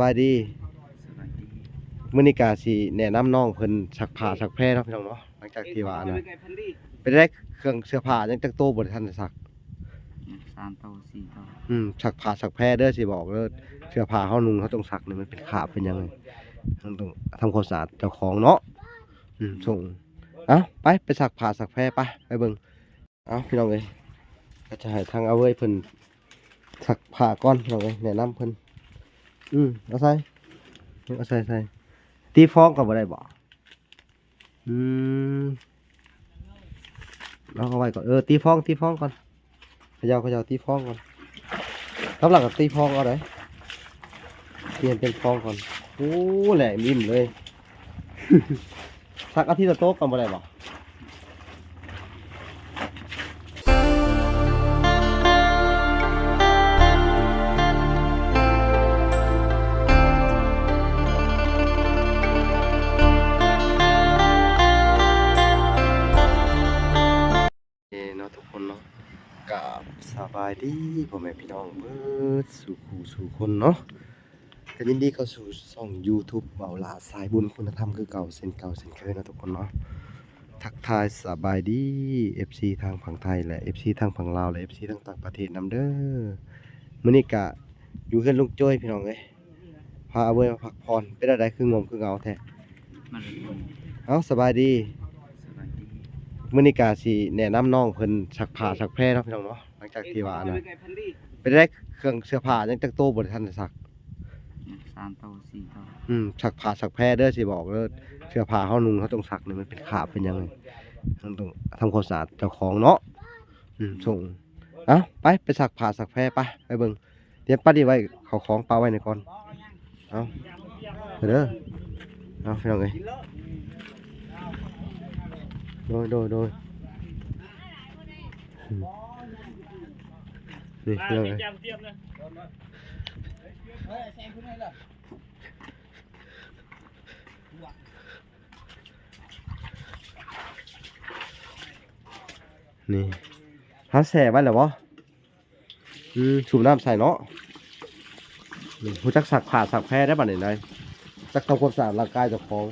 ບາຍດີ ສະບາຍດີ ມື້ນີ້ກະຊິແນະນຳນ້ອງເພິ່ນຊັກຜ້າຊັກແພເນາະ ພີ່ນ້ອງເນາະ. ຫຼັງຈາກທີ່ວ່າອັນນັ້ນ ເປັນໄດ້ ເຄື່ອງເສື້ອຜ້າຍັງຈັກໂຕບໍ່ໄດ້ທັນໄດ້ຊັກ? ສາມໂຕ ສີ່ໂຕ. ອືມ ຊັກຜ້າຊັກແພເດີ ຊິບອກເດີ ເສື້ອຜ້າເຮົານຸ່ງ ເຮົາຕ້ອງຊັກນີ້ ມັນເປັນຄາບເປັນຫຍັງ ເຮົາຕ້ອງທຳຄວາມສະອາດເຈົ້າຂອງເນາະ. ອືມ ສົ່ງ ເອົ້າ ໄປ ໄປຊັກຜ້າຊັກແພ ໄປ ໄປເບິ່ງ. ເອົ້າ ພີ່ນ້ອງເອີຍ ກໍຈະໃຫ້ທາງອາເວີຍເພິ່ນຊັກຜ້າກ່ອນ ພີ່ນ້ອງເອີຍ ແນະນຳເພິ່ນ. ອືມ ເອົາໃສ່ ເອົາໃສ່ ໃສ່ ຕີຟອງກໍບໍ່ໄດ້ບໍ? ອືມ ເອົາ ເອົາໄວ້ກ່ອນ ເອີ ຕີຟອງ ຕີຟອງກ່ອນ ຂະເຍົາ ຂະເຍົາ ຕີຟອງກ່ອນ ກຳລັງກໍຕີຟອງເອົາໄດ໋ ປ່ຽນເປັນຟອງກ່ອນ. ໂອ້ ແຫຼກນີ້ເລີຍ ສັກອາທິດລະໂຕກ່ອນບໍ່ໄດ້ບໍ່? ເນາະທຸກຄົນເນາະ ກາບສະບາຍດີພໍ່ແມ່ພີ່ນ້ອງເບິດສູ່ຄູ່ສູ່ຄົນເນາະ. ກໍຍິນດີເຂົ້າສູ່ຊ່ອງຢູທູບເບົາຫຼ້າສາຍບຸນຄຸນນະທຳຄືເກົ່າ ເຊັ່ນເກົ່າເຊັ່ນເຄີຍເນາະທຸກຄົນເນາະ. ທັກທາຍສະບາຍດີເອັຟຊີທາງຝັ່ງໄທ ແລະ ເອັຟຊີທາງຝັ່ງລາວ ແລະ ເອັຟຊີທາງຕ່າງປະເທດນຳເດີ. ມື້ນີ້ກະຢູ່ເຮືອນລຸງໂຈ້ຍ ພີ່ນ້ອງເອີຍ ພາອາເວີຍມາພັກຜ່ອນ. ເປັນແນວໃດຄືງ່ວງຄືເຫງົາແທ້? ເອົ້າ ສະບາຍດີ ສະບາຍດີ. ມື້ນີ້ກະຊິແນະນຳນ້ອງເພິ່ນຊັກຜ້າຊັກແພເນາະ ພີ່ນ້ອງເນາະ. ຫຼັງຈາກທີ່ວ່າອັນນັ້ນ ເປັນໄດ້ ເຄື່ອງເສື້ອຜ້າຍັງຈັກໂຕບໍ່ໄດ້ທັນໄດ້ຊັກ? ສາມໂຕ ສີ່ໂຕ. ອືມ ຊັກຜ້າຊັກແພເດີ ຊິບອກເດີ ເສື້ອຜ້າເຮົານຸ່ງ ເຮົາຕ້ອງຊັກນີ້ ມັນເປັນຄາບເປັນຫຍັງ ເຮົາຕ້ອງທຳຄວາມສະອາດເຈົ້າຂອງເນາະ. ອືມ ສົ່ງ ເອົ້າ ໄປ ໄປຊັກຜ້າຊັກແພ ໄປ ໄປເບິ່ງ. ດຽວປະນີ້ໄວ້ ເຂົ້າຂອງປະໄວ້ນີ້ກ່ອນ. ເອົາ ເດີ ເອົາ ພີ່ນ້ອງເອີຍ ໂດຍ ໂດຍ ໂດຍ. ນີ້ ພີ່ນ້ອງເອີຍ ນີ້ ເຮົາແຊ່ໄວ້ແລ້ວບໍ່? ອືມ ສູບນ້ຳໃສ່ເນາະ. ອືມ ຮູ້ຈັກຊັກຜ້າຊັກແພໄດ້ບັດນີ້ນາຍ ຈັກທຳຄວາມສະອາດຮ່າງກາຍເຈົ້າຂອງ.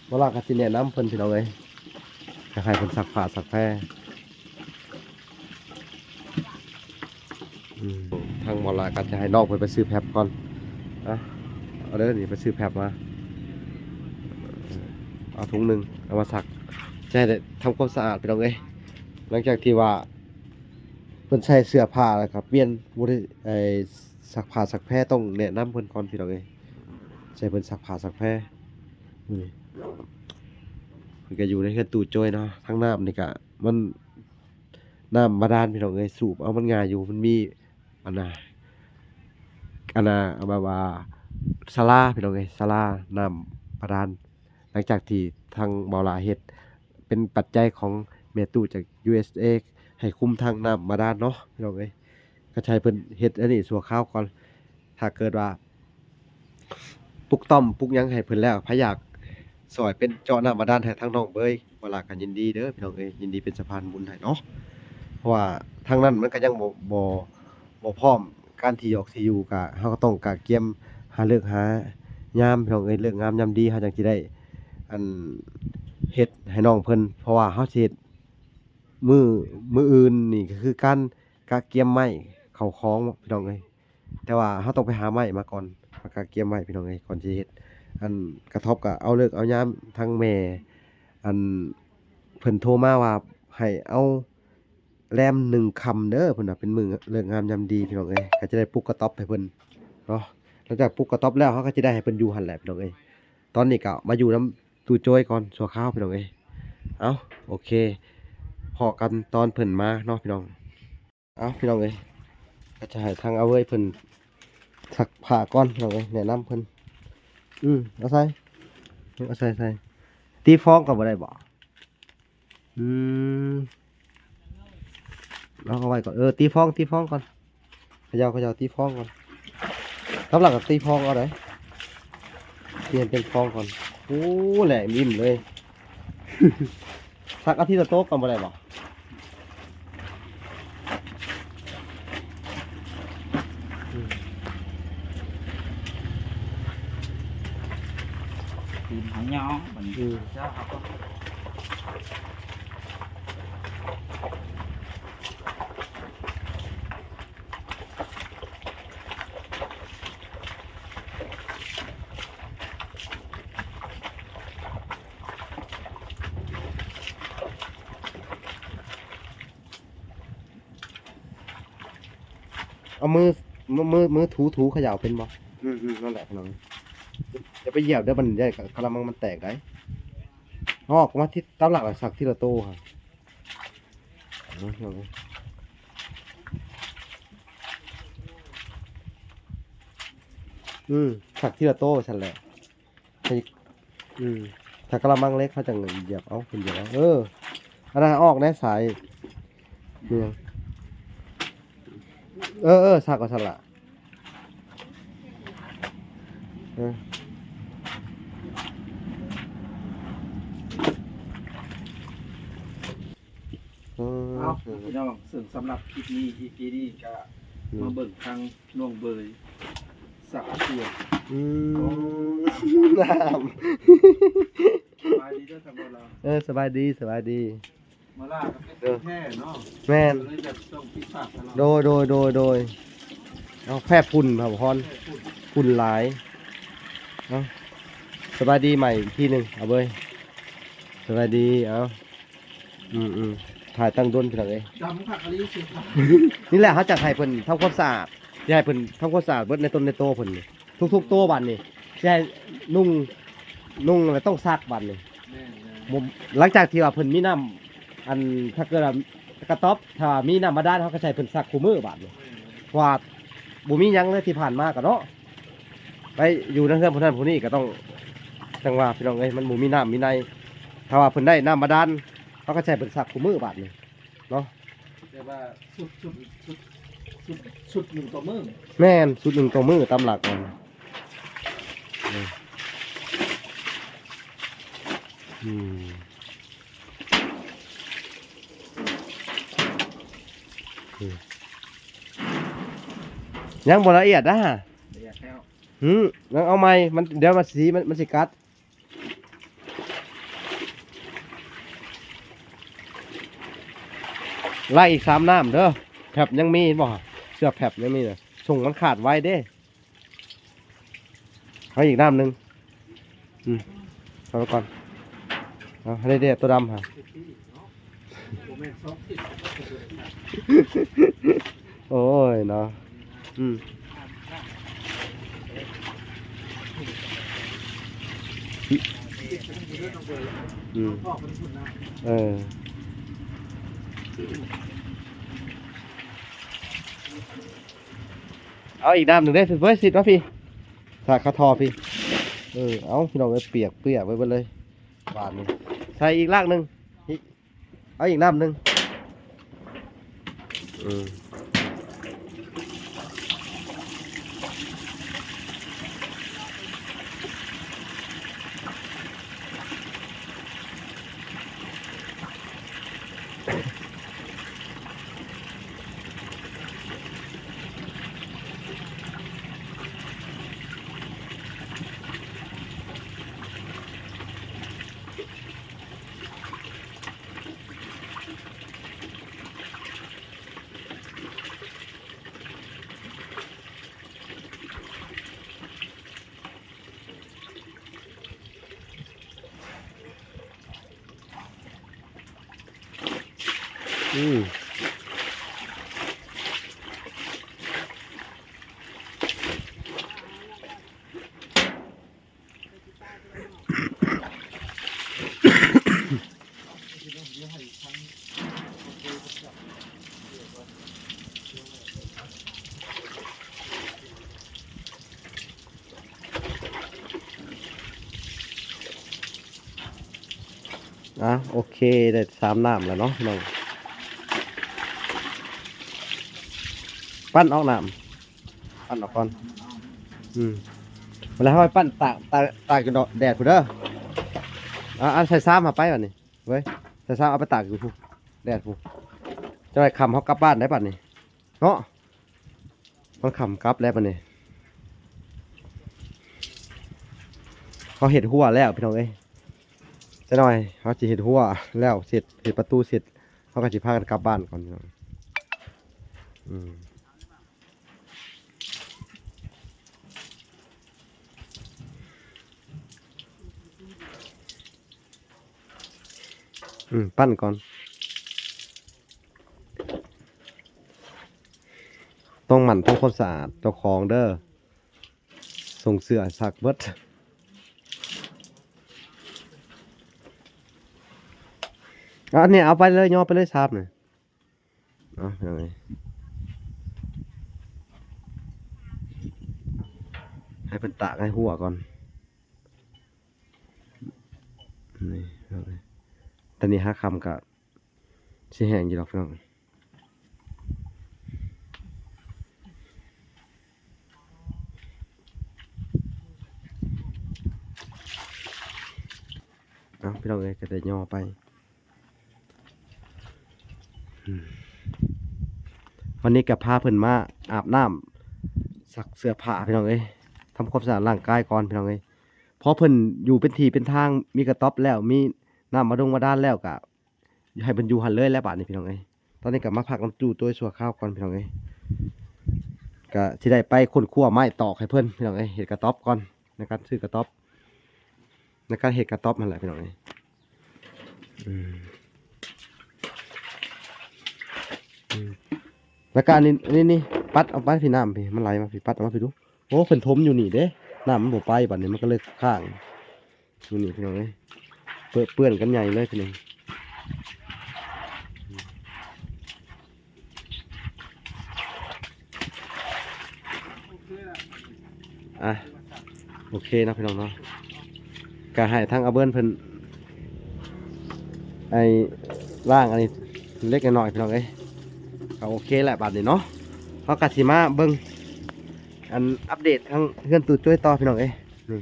ເວລາກໍຊິແນະນຳເພິ່ນ ພີ່ນ້ອງເອີຍ ຢາກໃຫ້ເພິ່ນຊັກຜ້າຊັກແພ. ອືມ ທາງໝໍລາກໍຈະໃຫ້ນ້ອງເພິ່ນໄປຊື້ແຟັບກ່ອນ. ອ່ະ ເອົາເດີ ນີ້ໄປຊື້ແຟັບມາ ເອົາຖົງໜຶ່ງ ເອົາມາຊັກ ຈະໃຫ້ໄດ້ທຳຄວາມສະອາດ ພີ່ນ້ອງເອີຍ. ຫຼັງຈາກທີ່ວ່າ ເພິ່ນໃສ່ເສື້ອຜ້າແລ້ວກໍປ່ຽນ ບໍ່ໄດ້ ໄອ້ ຊັກຜ້າຊັກແພ ຕ້ອງແນະນຳເພິ່ນກ່ອນ ພີ່ນ້ອງເອີຍ ໃຫ້ເພິ່ນຊັກຜ້າຊັກແພ. ອືມ ເພິ່ນກໍຢູ່ໃນເຮືອນຕູ້ໂຈ້ຍເນາະ. ທາງນ້ຳນີ້ກໍມັນ ນ້ຳບາດານ ພີ່ນ້ອງເອີຍ ສູບເອົາມັນງ່າຍຢູ່ ມັນມີ ອັນນ່າ ອັນນ່າ ແບບວ່າສາລາ ພີ່ນ້ອງເອີຍ ສາລານ້ຳບາດານ. ຫຼັງຈາກທີ່ທາງເບົາຫຼ້າເຮັດ ເປັນປັດໄຈຂອງແມ່ຕູ້ຈາກ ຢູເອສເອ ໃຫ້ຄຸມທາງນ້ຳບາດານເນາະ ພີ່ນ້ອງເອີຍ ກໍໃຫ້ເພິ່ນເຮັດອັນນີ້ຊົ່ວຄາວກ່ອນ. ຖ້າເກີດວ່າປຸກຕ່ອມປຸກຫຍັງໃຫ້ເພິ່ນແລ້ວ ໃຜຢາກຊ່ອຍເປັນເຈາະນ້ຳບາດານໃຫ້ທາງນ້ອງເບີຍ ເບົາຫຼ້າກໍຍິນດີເດີ ພີ່ນ້ອງເອີຍ ຍິນດີເປັນສະພານບຸນໃຫ້ເນາະ. ເພາະວ່າທາງນັ້ນມັນກໍຍັງບໍ່ ບໍ່ ບໍ່ພ້ອມ ການທີ່ຢອກທີ່ຢູ່ກະ ເຮົາກໍຕ້ອງກະກຽມຫາເລີກຫາຍາມ ພີ່ນ້ອງເອີຍ ເລີກງາມຍາມດີ ເຮົາຈັ່ງຊິໄດ້ ອັນ ເຮັດໃຫ້ນ້ອງເພິ່ນ ເພາະວ່າເຮົາຊິເຮັດມື້ ມື້ອື່ນນີ້ກໍຄືການກະກຽມໄມ້ເຂົ້າຂອງ ພີ່ນ້ອງເອີຍ. ແຕ່ວ່າເຮົາຕ້ອງໄປຫາໄມ້ມາກ່ອນ ມາກະກຽມໄວ້ ພີ່ນ້ອງເອີຍ ກ່ອນຊິເຮັດ. ອັນກະທອບກະເອົາເລີກເອົາຍາມ ທາງແມ່ ອັນ ເພິ່ນໂທມາວ່າໃຫ້ເອົາ ແລມໜຶ່ງຄ່ຳເດີ ເພິ່ນວ່າເປັນມື້ເລີກງາມຍາມດີ ພີ່ນ້ອງເອີຍ ກໍຈະໄດ້ປຸກກະຕ໊ອບໃຫ້ເພິ່ນເນາະ. ຫຼັງຈາກປຸກກະຕ໊ອບແລ້ວ ເຮົາກໍຈະໄດ້ໃຫ້ເພິ່ນຢູ່ຫັ້ນແຫຼະ ພີ່ນ້ອງເອີຍ. ຕອນນີ້ກໍມາຢູ່ນຳຕູ້ໂຈ້ຍກ່ອນຊົ່ວຄາວ ພີ່ນ້ອງເອີຍ. ເອົ້າ ໂອເຄ ພໍ້ກັນຕອນເພິ່ນມາເນາະ ພີ່ນ້ອງ. ເອົ້າ ພີ່ນ້ອງເອີຍ ກໍຈະໃຫ້ທາງອາເວີຍເພິ່ນຊັກຜ້າກ່ອນ ພີ່ນ້ອງເອີຍ ແນະນຳເພິ່ນ. ອືມ ເອົາໃສ່ ເອົາໃສ່ ໃສ່ ຕີຟອງກໍບໍ່ໄດ້ບໍ? ອືມ ເອົາ ເອົາໄວ້ກ່ອນ ເອີ ຕີຟອງ ຕີຟອງກ່ອນ ຂະເຍົາ ຂະເຍົາ ຕີຟອງກ່ອນ ກຳລັງກໍຕີຟອງເອົາໄດ໋ ປ່ຽນເປັນຟອງກ່ອນ. ໂອ້ ແຫຼກນີ້ເລີຍ ສັກອາທິດລະໂຕກ່ອນບໍ່ໄດ້ບໍ? ອືມ ຕີນເຮົາຫຍໍ້ບັດນີ້ ອືມ ເຈົ້າເຮົາກໍ ເອົາມື ມື ມື ມືຖູໆ ຂະຫຍັບເປັນບໍ່? ອືມໆ ນັ້ນແຫຼະພີ່ນ້ອງ ຢ່າໄປຢຽບເດີ ມັນຢ່າ ກະລະມັງມັນແຕກໄດ໋. ເອົາອອກມາທີ່ຕາມຫຼັກ ສັກທີລະໂຕຫັ້ນ. ອືມ ສັກທີລະໂຕຊັ້ນແຫຼະ. ໃຫ້ ອືມ ຖ້າກະລະມັງເລັກເຮົາຈັ່ງຢຽບເອົາ ເພິ່ນຢຽບເອົາ. ເອີ ອັນນັ້ນອອກແດ່ສາຍ ມີຫຍັງ? ເອີ ເອີ ສັກວ່າຊັ້ນລະ ເອີ ເອີ ເອົາ ພີ່ນ້ອງ ເຊິ່ງສຳລັບຄລິບນີ້ ອີພີນີ້ ກະ ອືມ ມາເບິ່ງທາງ ນ້ອງເບີຍ ສັກເຄື່ອງ ອືມ ໂອ້ ງາມ ສະບາຍດີເດີທ່ານບໍ່ລາວ ເອີ ສະບາຍດີ ສະບາຍດີ ມາລາກໍເປັນ ເອີ ແທ້ເນາະ ແມ່ນ ກໍເລີຍແບບຕ້ອງຕິດປາກຕະຫຼອດ ໂດຍ ໂດຍ ໂດຍ ໂດຍ ເອົາ ແພ້ຝຸ່ນ ແພ້ຝຸ່ນ ຝຸ່ນຫຼາຍ ເອົາ ສະບາຍດີໃໝ່ອີກທີໜຶ່ງ ເອົາເບີຍ ສະບາຍດີ ເອົາ. ອືມໆ ຖ່າຍຕັ້ງດົນພີ່ນ້ອງເອີຍ ດຳຄັກອີ່ຫຼີ ນີ້ແຫຼະ ເຮົາຈະໃຫ້ເພິ່ນທຳຄວາມສະອາດ ຊິໃຫ້ເພິ່ນທຳຄວາມສະອາດເບິດໃນຕົນໃນໂຕເພິ່ນນີ້ ທຸກໆໂຕບາດນີ້ ຊິໃຫ້ນຸ່ງ ນຸ່ງແລ້ວຕ້ອງຊັກບາດນີ້ ແມ່ນໆ ບໍ່ ຫຼັງຈາກທີ່ວ່າເພິ່ນມີນ້ຳ ອັນ ຖ້າເກີດວ່າກະຕ໊ອບ ຖ້າມີນ້ຳບາດານ ເຮົາກໍຊິໃຫ້ເພິ່ນຊັກຄູ່ມື້ບາດນີ້ ແມ່ນໆ ເພາະວ່າບໍ່ມີຫຍັງເລີຍທີ່ຜ່ານມາກໍເນາະ ໄປຢູ່ນຳເຮືອນຜູ້ນັ້ນຜູ້ນີ້ກໍຕ້ອງ ຈັ່ງວ່າພີ່ນ້ອງເອີຍ ມັນບໍ່ມີນ້ຳມີໃນ ຖ້າວ່າເພິ່ນໄດ້ນ້ຳບາດານ ເຮົາກໍໃຫ້ເພິ່ນຊັກຄູ່ມື້ບາດນີ້ເນາະ ແຕ່ວ່າຊຸດ ຊຸດ ຊຸດ ຊຸດໜຶ່ງຕໍ່ມື້ ແມ່ນ ຊຸດໜຶ່ງຕໍ່ມື້ຕາມຫຼັກມັນ ອືມ ອືມ ອືມ ຍັງບໍ່ລະອຽດນະ ລະອຽດແລ້ວ ຫືມ ຍັງເອົາໃໝ່ ມັນ ດຽວມັນສີ ມັນ ມັນຊິກັດ ໄລ່ອີກສາມນ້ຳເດີ ແຟັບຍັງມີບໍ່? ເສື້ອແຟັບຍັງມີນະ ສົ່ງມັນຂາດໄວເດ້ ເອົາອີກນ້ຳໜຶ່ງ ອືມ ເອົາໄປກ່ອນ ເອົາໃຫ້ໄດ້ແດ່ຕົວດຳຫາ ໂອ້ຍເນາະ ອືມ ອືມ ເອີ ເອົາອີກນ້ຳໜຶ່ງເດ້ ເວີຍ ຊິດມາພີ້ ຖ້າເຂົາທໍ່ພີ້ ເອີ ເອົາ ພີ່ນ້ອງເອີຍ ປຽກເປືອກໄປເບິດເລີຍ ບາດນີ້ ໃສ່ອີກລາກໜຶ່ງ ອີກ ເອົາອີກນ້ຳໜຶ່ງ ອືມ. ອືມ ອ່າ ໂອເຄ ໄດ້ສາມນ້ຳແລ້ວເນາະພີ່ນ້ອງ ປັ່ນອອກນ້ຳ ປັ່ນອອກກ່ອນ ອືມ ເວລາເຮົາໄປປັ່ນຕາກ ຕາກ ຕາກຢູ່ແດດພຸ້ນເດີ ເອົາ ເອົາໃສ່ຊາມຫາໄປບາດນີ້ ເວີຍ ໃສ່ຊາມເອົາໄປຕາກຢູ່ພຸ້ນ ແດດພຸ້ນ ຈັກໜ່ອຍຄ່ຳເຮົາກັບບ້ານໄດ້ບາດນີ້ເນາະ. ມັນຄ່ຳກັບແລ້ວບັດນີ້ ເຮົາເຮັດຮົ້ວແລ້ວພີ່ນ້ອງເອີຍ, ຈັກໜ່ອຍເຮົາຊິເຮັດຮົ້ວແລ້ວເສັດ ເຮັດປະຕູເສັດ ເຮົາກໍຊິພາກັນກັບບ້ານກ່ອນພີ່ນ້ອງ. ອືມ ອືມ ປັ່ນກ່ອນ. ຕ້ອງໝັ່ນທຳຄວາມສະອາດເຈົ້າຂອງເດີ. ສົ່ງເສື້ອຊັກເບິດ. ອັນນີ້ເອົາໄປເລີຍ ຍໍໄປເລີຍ ສາບນີ້. ເອົາ ໃຫ້ເພິ່ນຕາກໃຫ້ຫົວກ່ອນ. ນີ້ ຕອນນີ້ຫາຄ່ຳກະ ຊິແຫ້ງຢູ່ດອກພີ່ນ້ອງ. ເອົາ ພີ່ນ້ອງເອີຍ ກໍໄດ້ຍໍໄປ. ອືມ ວັນນີ້ກໍພາເພິ່ນມາອາບນ້ຳ ຊັກເສື້ອຜ້າ ພີ່ນ້ອງເອີຍ, ທຳຄວາມສະອາດຮ່າງກາຍກ່ອນ ພີ່ນ້ອງເອີຍ. ພໍເພິ່ນຢູ່ເປັນທີ່ເປັນທາງ ມີກະຕ໊ອບແລ້ວ ມີນ້ຳບາດົງບາດານແລ້ວ ກໍ ໃຫ້ເພິ່ນຢູ່ຫັ້ນເລີຍແຫຼະບາດນີ້ພີ່ນ້ອງເອີຍ. ຕອນນີ້ກໍມາພັກນຳຕູ້ໂຕ້ຍຊົ່ວຄາວກ່ອນພີ່ນ້ອງເອີຍ, ກໍຊິໄດ້ໄປຄົ້ນຄວ້າໄມ້ຕອກໃຫ້ເພິ່ນພີ່ນ້ອງເອີຍ, ເຮັດກະຕ໊ອບກ່ອນ ໃນການຊື້ກະຕ໊ອບ ໃນການເຮັດກະຕ໊ອບຫັ້ນແຫຼະພີ່ນ້ອງເອີຍ. ອືມ ອືມ ແລ້ວກໍອັນນີ້ ນີ້ ນີ້ ປັດອອກໄປພີ່ ນ້ຳພີ່ ມັນໄຫຼມາພີ່ ປັດອອກມາພີ່ດູ. ໂອ້ ເພິ່ນຖົມຢູ່ນີ້ເດ້ ນ້ຳມັນບໍ່ໄປ ບາດນີ້ມັນກໍເລີຍຄ້າງ. ນີ້ພີ່ນ້ອງເອີຍ ເປິເປື້ອນກັນໃຫຍ່ເລີຍພີ່ນ້ອງ. ອ່ະ ໂອເຄເນາະພີ່ນ້ອງເນາະ, ກະໃຫ້ທາງອາເບີນເພິ່ນ ໄອ້ ລ້າງອັນນີ້ເລັກນ້ອຍພີ່ນ້ອງເອີຍ. ກໍໂອເຄແຫຼະບາດນີ້ເນາະ, ເຮົາກໍຊິມາເບິ່ງ ອັນ ອັບເດດທາງເຮືອນຕູ້ໂຈ້ຍຕໍ່ພີ່ນ້ອງເອີຍ. ນີ້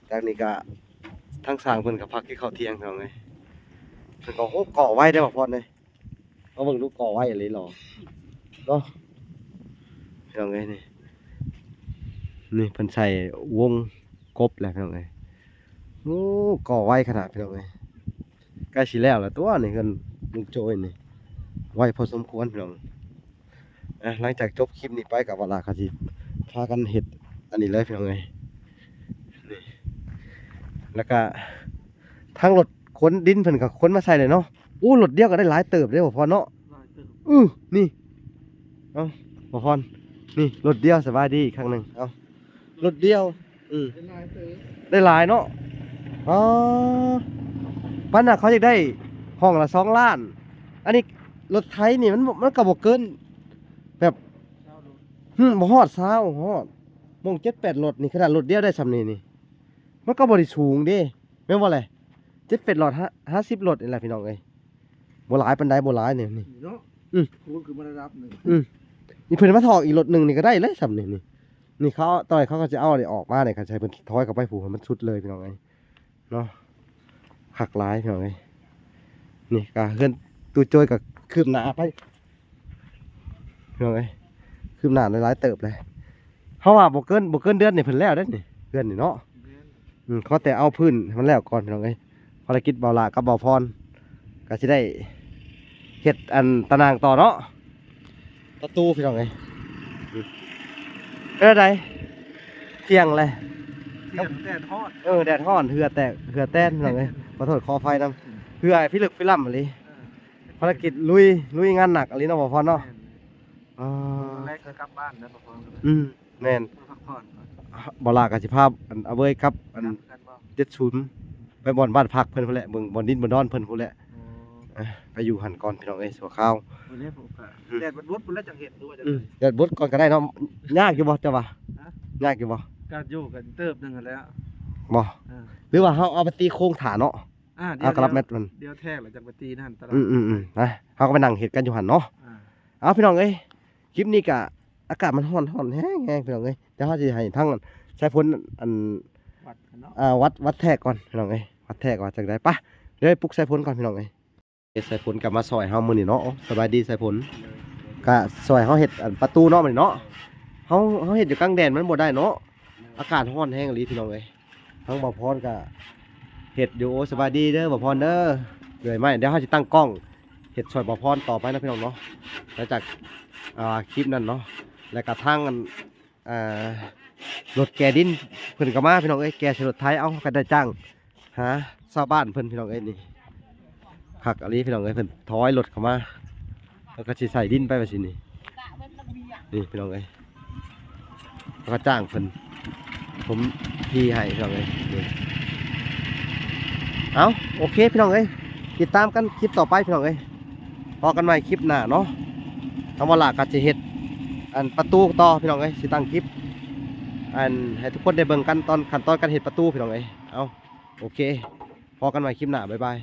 ຈາກນີ້ກະທາງຊ່າງເພິ່ນກະພັກກິນເຂົ້າທ່ຽງພີ່ນ້ອງເອີຍ. ເພິ່ນກໍ ໂອ້ ກໍ່ໄວເດ້ ບ່າວພອນເອີຍ, ມາເບິ່ງດູ ກໍ່ໄວອີ່ຫຼີເນາະ ພີ່ນ້ອງເອີຍ. ນີ້ ນີ້ເພິ່ນໃສ່ວົງກົບແລ້ວພີ່ນ້ອງເອີຍ. ໂອ້ ກໍ່ໄວຂະໜາດພີ່ນ້ອງເອີຍ, ໃກ້ຊິແລ້ວແລ້ວຕົວະ ນີ້ເຮືອນລຸງໂຈ້ຍນີ້ ໄວພໍສົມຄວນພີ່ນ້ອງ. ອ່ະ ຫຼັງຈາກຈົບຄລິບນີ້ໄປກໍວ່າລະ ກໍຊິພາກັນເຮັດອັນນີ້ເລີຍພີ່ນ້ອງເອີຍ. ນີ້ ແລ້ວກໍທາງລົດຂົນດິນເພິ່ນກໍຂົນມາໃສ່ເລີຍເນາະ. ໂອ້ ລົດດຽວກໍໄດ້ຫຼາຍເຕີບເດ້ ບໍ່ພອນເນາະ. ຫຼາຍເຕີບ ອື ນີ້ ເອົາ ບໍ່ພອນ ນີ້ລົດດຽວ. ສະບາຍດີອີກຄັ້ງໜຶ່ງ. ເອົາ ລົດດຽວ ອື ໄດ້ຫຼາຍເຕີບ ໄດ້ຫຼາຍເນາະ. ອໍ ປານນັ້ນເຂົາຢາກໄດ້ຫ້ອງລະສອງລ້ານ. ອັນນີ້ລົດໄຖນີ້ມັນ ມັນກໍບໍ່ເກີນແບບ ຊາວໂລ ຫື ບໍ່ຮອດຊາວ ຮອດ ໝ່ອງເຈັດແປດລົດນີ້. ຂະໜາດລົດດຽວໄດ້ສ່ຳນີ້ນີ້ ມັນກໍບໍ່ໄດ້ສູງເດ້ ແມ່ນບໍ່ແຫຼະ? ເຈັດແປດລົດ ຫ້າ ຫ້າສິບລົດນີ້ແຫຼະພີ່ນ້ອງເອີຍ. ບໍ່ຫຼາຍປານໃດ ບໍ່ຫຼາຍນີ້ ນີ້ເນາະ. ອື ຄູນຂຶ້ນມາລະດັບໜຶ່ງ. ອື ນີ້ເພິ່ນມາຖອກອີກລົດໜຶ່ງນີ້ກໍໄດ້ເລີຍສ່ຳນີ້. ນີ້ ນີ້ເຂົາ ຕອນເຂົາກໍຈະເອົານີ້ອອກມານີ້ ກໍໃຫ້ເພິ່ນຖອຍເຂົ້າໄປພຸ້ນໃຫ້ມັນສຸດເລີຍພີ່ນ້ອງເອີຍເນາະ. ຄັກຫຼາຍພີ່ນ້ອງເອີຍ. ນີ້ກໍເຮືອນຕູ້ໂຈ້ຍກໍຄືບໜ້າໄປ ພີ່ນ້ອງເອີຍ, ຄືບໜ້າໄດ້ຫຼາຍເຕີບເລີຍ. ເຮົາວ່າບໍ່ເກີນ ບໍ່ເກີນເດືອນນີ້ເພິ່ນແລ້ວເດ້ນີ້ ເຮືອນນີ້ເນາະ. ແມ່ນ ອືມ ຂໍແຕ່ເອົາພື້ນໃຫ້ມັນແລ້ວກ່ອນພີ່ນ້ອງເອີຍ. ພາລະກິດບ່າວຫຼ້າກັບບ່າວພອນກໍຊິໄດ້ເຮັດອັນຕາໜ່າງຕໍ່ເນາະ, ປະຕູພີ່ນ້ອງເອີຍ. ອືມ ເປັນຈັ່ງໃດ? ທ່ຽງແລ້ວ ທ່ຽງ ແດດຮ້ອນ. ເອີ ແດດຮ້ອນ ເຫື່ອແຕກເຫື່ອແຕນພີ່ນ້ອງເອີຍ. ຂໍໂທດຂໍອະໄພນຳ ເຫື່ອພິລຶກພິລ່ຳອີ່ຫຼີ. ເອີ ພາລະກິດລຸຍ ລຸຍງານໜັກອີ່ຫຼີເນາະ ບ່າວພອນເນາະ. ແມ່ນ ອໍ ຕອນແລກກໍກັບບ້ານນະ ບໍ່ພໍ. ອືມ ແມ່ນ ພັກຜ່ອນກ່ອນ. ບ່າວຫຼ້າກໍຊິພາ ອັນ ອາເວີຍກັບ ອັນ ກັບກັນບໍ່? ເຈັດສູນ ໄປບ່ອນບ້ານພັກເພິ່ນພຸ້ນແຫຼະ, ເບິ່ງບ່ອນດິນບ່ອນດອນເພິ່ນພຸ້ນແຫຼະ. ອໍ ໄປຢູ່ຫັ້ນກ່ອນພີ່ນ້ອງເອີຍ ຊົ່ວຄາວ. ບໍ່ໄດ້ພົບກະ ອືມ ແດດມັນບົດພຸ້ນແຫຼະຈັ່ງເຮັດ ຫຼືວ່າຈັ່ງໃດ? ອືມ ແດດບົດກ່ອນກໍໄດ້ເນາະ. ຍາກຢູ່ບໍ່ເຈົ້າວ່າ? ຮະ? ຍາກຢູ່ບໍ່? ກໍຢູ່ກັນເຕີບໜຶ່ງຫັ້ນແຫຼະ. ບໍ່? ເອີ ຫຼືວ່າເຮົາເອົາໄປຕີໂຄງຖ້າເນາະ? ອ່າ ເອົາກະລັບແມັດມັນ ດຽວແທກແລ້ວຈັ່ງໄປຕີນັ້ນຕະຫຼາດ. ອືມໆໆ ນະ ເຮົາກໍໄປນັ່ງເຮັດກັນຢູ່ຫັ້ນເນາະ. ອ່າ ເອົາ ພີ່ນ້ອງເອີຍ ຄລິບນີ້ກະອາກາດມັນຮ້ອນ ຮ້ອນແຮງໆ ພີ່ນ້ອງເອີຍ. ດຽວເຮົາຊິໃຫ້ທາງສາຍຝົນ ອັນ ວັດເນາະ ອ່າ ວັດ ວັດແທກກ່ອນພີ່ນ້ອງເອີຍ, ວັດແທກວ່າຈັ່ງໃດ. ໄປ ດຽວໄປປຸກສາຍຝົນກ່ອນພີ່ນ້ອງເອີຍ. ສາຍຝົນກໍມາຊ່ອຍເຮົາມື້ນີ້ເນາະ. ສະບາຍດີສາຍຝົນ. ກະຊ່ອຍເຮົາເຮັດ ອັນ ປະຕູເນາະມື້ນີ້ເນາະ. ເຮົາ ເຮົາເຮັດຢູ່ກາງແດດມັນບໍ່ໄດ້ເນາະ, ອາກາດຮ້ອນແຮງອີ່ຫຼີພີ່ນ້ອງເອີຍ. ທາງບ່າວພອນກໍເຮັດຢູ່. ໂອ້ ສະບາຍດີເດີບ່າວພອນເດີ. ເລື່ອຍໄມ້ ດຽວເຮົາຊິຕັ້ງກ້ອງເຮັດຊ່ອຍບ່າວພອນຕໍ່ໄປເນາະພີ່ນ້ອງເນາະ ຫຼັງຈາກ ອ່າ ຄລິບນັ້ນເນາະ. ແລ້ວກໍທາງອັນ ອ່າ ລົດແກ່ດິນເພິ່ນກໍມາພີ່ນ້ອງເອີຍ ແກ່ໃສ່ລົດໄຖ. ເອົາ ເຮົາກໍໄດ້ຈ້າງຫາຊາວບ້ານເພິ່ນພີ່ນ້ອງເອີຍ. ນີ້ຄັກອີ່ຫຼີພີ່ນ້ອງເອີຍ ເພິ່ນຖອຍລົດເຂົ້າມາ ແລ້ວກໍຊິໃສ່ດິນໄປວ່າຊີ້ນີ້. ນີ້ພີ່ນ້ອງເອີຍ ເຮົາກໍຈ້າງເພິ່ນຖົມທີ່ໃຫ້ພີ່ນ້ອງເອີຍ. ນີ້ ເອົາ ໂອເຄພີ່ນ້ອງເອີຍ ຕິດຕາມກັນຄລິບຕໍ່ໄປພີ່ນ້ອງເອີຍ. ພໍ້ກັນໃໝ່ຄລິບໜ້າເນາະ. ທາງບ່າວຫຼ້າກໍຊິເຮັດອັນປະຕູຕໍ່ພີ່ນ້ອງເອີຍ ຊິຕັ້ງຄລິບອັນໃຫ້ທຸກຄົນໄດ້ເບິ່ງກັນຕອນ ຂັ້ນຕອນການເຮັດປະຕູພີ່ນ້ອງເອີຍ. ເອົາ ໂອເຄ ພໍ້ກັນໃໝ່ຄລິບໜ້າ ບາຍບາຍ.